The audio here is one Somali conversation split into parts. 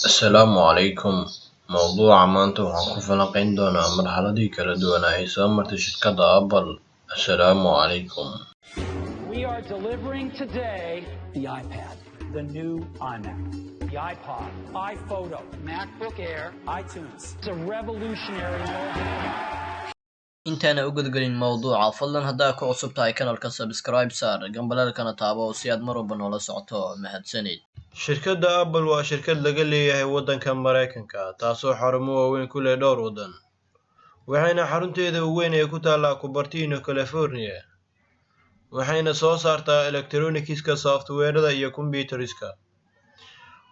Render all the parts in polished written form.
Asalaamu calaykum. Mowduuca maanta waxaan ku falanqayn doonaa marxaladii kala duwanaa ay soo martay shirkadda Apple. Asalaamu calaykum. We are delivering today the iPad, the new iMac, the iPod, iPhoto, MacBook Air, iTunes. It's a revolutionary mobile. Intaana u gudgelin mowduuca, fadlan haddaa ku cusub tahay kanalka, subscribe saar, gambaleelkana taabo si aad mar walba noola socoto. Mahadsanid. Shirkadda Apple waa shirkad laga leeyahay waddanka Maraykanka, taasoo xarumo waaweyn ku leh dhowr waddan, waxayna xarunteeda ugu weyn ee ku taallaa Cupertino, California. Waxayna soo saartaa electronics-ka, software-da iyo kombiyuutarska,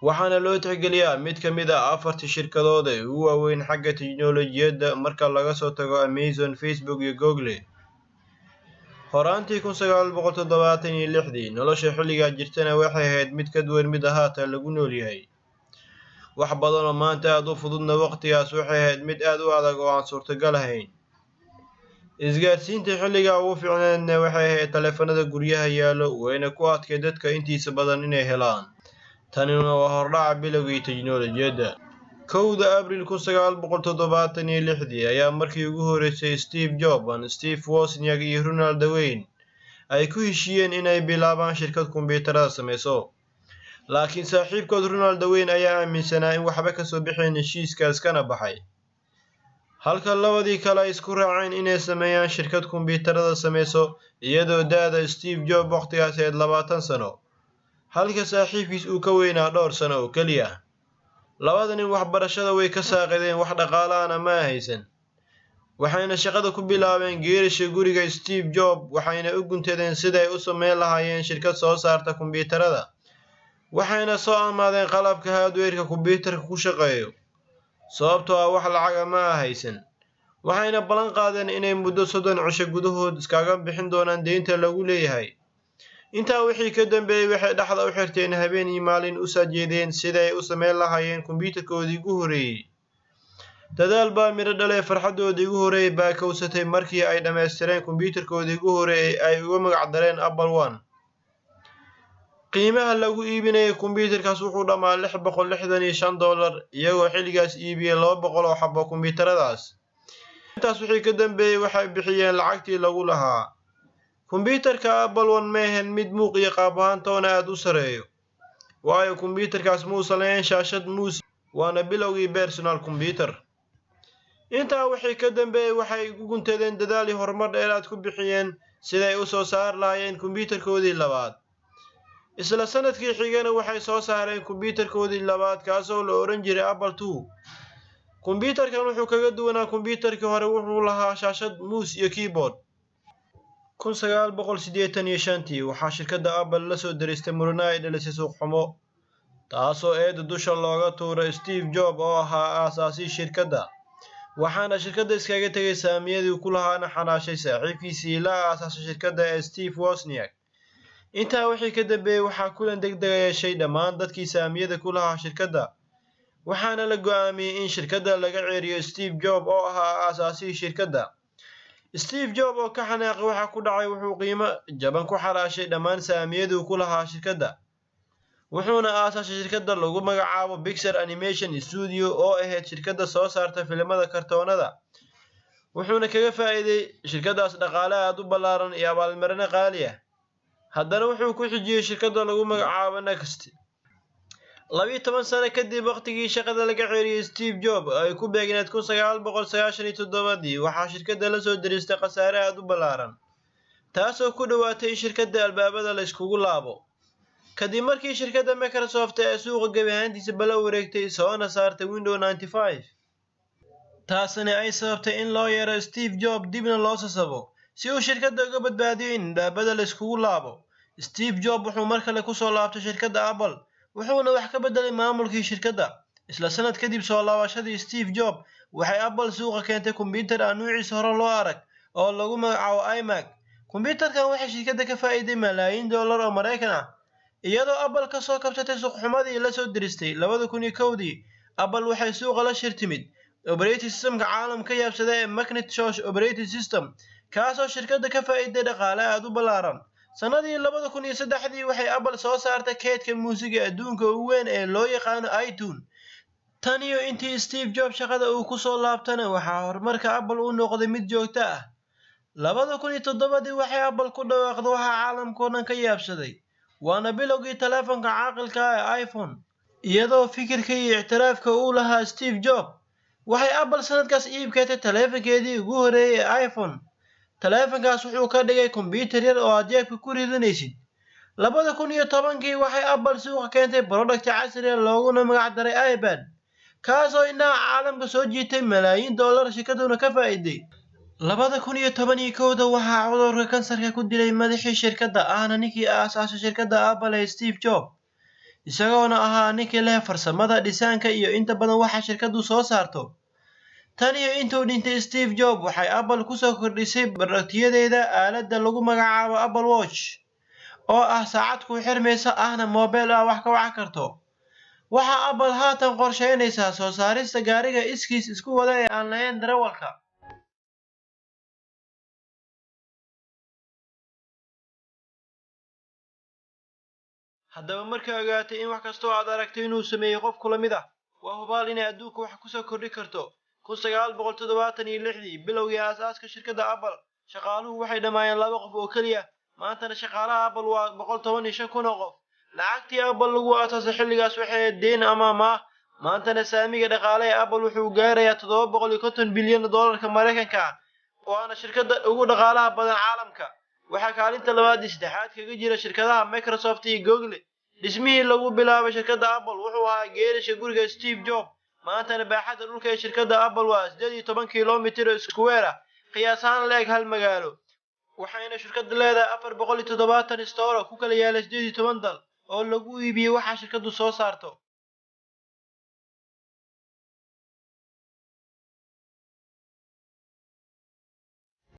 waxaana loo tixgeliyaa mid ka mid ah afartii shirkadood ee ugu waaweyn xagga tiknoolajiyadda marka laga soo tago Amazon, Facebook iyo Google. Horaantii 1976-dii, nolosha xilligaa jirtana waxay ahayd mid ka duwan midda haatan lagu nool yahay. Wax badan oo maanta aad u fududna waqtigaas waxay ahayd mid aad u adag oo aan suurtagal ahayn. Isgaadhsiinta xilligaa ugu fiicneedna waxay ahayd taleefanada guryaha yaallo, wayna ku adkay dadka intiisa badan inay helaan. Tanina waa hordhaca bilowgii tiknoolajiyadda. 1-da Abriil 1976-dii ayaa markii ugu horreysay Steve Jobs, Steve Wozniak iyo Ronald Wayne ay ku heshiiyeen inay bilaabaan shirkad kombiyuutarada sameyso. Laakiin saaxiibkood Ronald Wayne ayaa aaminsanaa in waxba kasoo bixayn heshiiskaas, kana baxay, halka labadii kale ay isku raaceen inay sameeyaan shirkad kombiyuutarada sameyso, iyadoo da'da Steve Jobs waqtigaas ahayd 20 sano, halka saaxiibkiis uu ka weynaa dhowr sano oo keliya. Labada nin waxbarashada way ka saaqideen, wax dhaqaalaana ma haysan, waxayna shaqada ku bilaabeen geerishka guriga Steve Jobs, waxayna u guntadeen siday u sameyn lahaayeen shirkad soo saarta kombiyuutarada, waxayna soo amaadeen qalabka hardware-ka kombiyuutarka ku shaqeeyo, sababtoo ah wax lacaga ma haysan, waxayna ballan qaadeen inay muddo 30 cisho gudahood iskaga bixin doonaan deynta lagu leeyahay. Intaa wixii ka dambeeyey, waxay dhexda u xirteen, habeen iyo maalin u saajeedeen siday u sameyn lahaayeen kombiyuutarkoodii ugu horreeyey. Dadaal baa midho dhalay. Farxaddoodii ugu horreeyey baa kowsatay markii ay dhammaystireen kombiyuutarkoodii ugu horreeyey, ay uga magac dareen Apple One. Qiimaha lagu iibinayay kombiyuutarkaas wuxuu dhammaa $665, iyagoo xilligaas iibiyey 200 oo xabo kombiyuutaradaas. Intaas wixii ka dambeeyey, waxay bixiyeen lacagtii lagu lahaa. Kombiyuutarka Apple One ma ahayn mid muuq iyo qaab ahaan toona aad u sareeyo, waayo kombiyuutarkaas muusan lahayn shaashad, mouse, waana bilowgii personal computer. Intaa wixii ka dambeeyey, waxay u guntadeen dadaal iyo horumar dheeraad ku bixiyeen siday u soo saari lahaayeen kombiyuutarkoodii labaad. Isla sanadkii xigana waxay soo saareen kombiyuutarkoodii labaad, kaasoo la oran jiray Apple Two. Kombiyuutarkan wuxuu kaga duwanaa kombiyuutarkii hore, wuxuu lahaa shaashad, mouse iyo keyboard. 1985-tii waxaa shirkadda Apple la soo deristay murano ay dhalisay suuq xumo, taasoo eedda dusha looga tuuray Steve Jobs oo ahaa aasaasii shirkadda, waxaana shirkadda iskaga tegay, saamiyadii ku lahaana xanaashay saaxiibkiisii la aasaasay shirkadda ee Steve Wozniak. Intaa wixii ka dambeeyey, waxaa kulan deg dega yeeshay dhammaan dadkii saamiyada ku lahaa shirkadda, waxaana la go'aamiyey in shirkadda laga ceeriyo Steve Jobs oo ahaa aasaasihii shirkadda. Steve Jobs oo ka xanaaqay waxa ku dhacay, wuxuu qiimo jaban ku xaraashay dhammaan saamiyaduu ku lahaa shirkadda, wuxuuna aasaasay shirkadda lagu magacaabo Pixar Animation Studio, oo ahayd shirkadda soo saarta filimada kartoonada, wuxuuna kaga faa'iiday shirkaddaas dhaqaale aad u ballaaran iyo abaalmarino qaali ah. Haddana wuxuu ku xijiyey shirkadda lagu magacaabo Next. 12 sano kadib waqtigii shaqada laga ceeriyey Steve Jobs, ay ku beegneed 1997-dii, waxaa shirkadda la soo deristay khasaare aad u ballaaran, taasoo ku dhowaatay in shirkadda albaabada la iskugu laabo, kadib markii shirkadda Microsoft ee suuqa gebi ahaantiisa bala wareegtay, soona saartay Windows 95. Taasina ay sababtay in loo yeero Steve Jobs, dibna loo sasabo si uu shirkadda uga badbaadiyo in albaabada la iskugu laabo. Steve Jobs wuxuu mar kale kusoo laabtay shirkadda Apple, wuxuuna wax ka bedelay maamulkii shirkadda. Isla sanad kadib soo laabashadii Steve Jobs, waxay Apple suuqa keentay kombiyuutar aan nuuciisa hore loo arag oo lagu magacaabo iMac. Kombiyuutarkan waxay shirkadda ka faa'iiday malaayiin dollar oo Maraykan ah, iyadoo Apple ka soo kabsatay suuqxumadii la soo diristay. 2001-dii, Apple waxay suuqa la shirtimid operating systemka caalam ka yaabsada ee Macintosh operating system, kaasoo shirkadda ka faa'iiday dhaqaale aad u ballaaran. Sannadii 2003-dii waxay Apple soo saartay keydka muusiga adduunka ugu weyn ee loo yaqaano iTunes. Tan iyo intii Steve Jobs shaqada uu ku soo laabtana, waxaa horumarka Apple uu noqday mid joogto ah. 2007-dii waxay Apple ku dhawaaqday waxaa caalamka oo dhan ka yaabsaday, waana bilowgii taleefanka caaqilka ah ee iPhone. Iyadoo fikirka iyo ictiraafka uu lahaa Steve Jobs, waxay Apple sanadkaas iib keentay taleefankeedii ugu horreeyay ee iPhone. Taleefankaas wuxuu ka dhigay kombiyuutar yar oo aad jeebka ku ridanaysid. 2010-kii waxay Apple suuqa keentay product casri ah looguna magac daray iPad, kaasoo indhaha caalamka soo jiitay, malaayiin dollar shirkaduna ka faa'iiday. 2011-da waxaa cudurka kansarka ku dilay madaxii shirkadda, ahna ninkii aasaasay shirkadda Apple ee Steve Jobs, isagoona ahaa ninkii leh farsamada dhisaanka iyo inta badan waxa shirkaddu soo saarto. Tan iyo intuu dhintay Steve Jobs, waxay Apple kusoo kordhisay productyadeeda aaladda lagu magacaabo Apple Watch, oo ah saacad ku xirmaysa, ahna mobile ah wax ka wacan karto. Waxaa Apple haatan qorsheynaysaa soo saarista gaariga iskiis isku wada ee aan lahayn darawalka. Haddaba markaa ogaatay in wax kastoo aad aragto inuu sameeyey qof kula mid ah, waa hubaal inay adduunka wax kusoo kordhi karto. 1976-dii, bilowgii aasaaska shirkadda Apple, shaqaaluhu waxay dhammaayeen laba qof oo keliya. Maantana shaqaalaha Apple waa 115,000 oo qof. Lacagtii Apple lagu aasaasay xilligaas waxay ahayd deyn ama amaah. Maantana saamiga dhaqaale ee Apple wuxuu gaarayaa 750 bilyan doolarka Maraykanka ah, waana shirkadda ugu dhaqaalaha badan caalamka. Waxaa kaalinta labaad iyo saddexaad kaga jira shirkadaha Microsoft iyo Google. Dhismihii lagu bilaabay shirkadda Apple wuxuu ahaa geerishka guriga Steve Jobs. Maantana baaxadda dhulka ee shirkadda Apple waa 18 kilomitir oo square ah, qiyaas ahaan la eg hal magaalo. Waxayna shirkadda leedahay 470 store oo ku kala yaala 18 dal oo lagu iibiyey waxa shirkaddu soo saarto.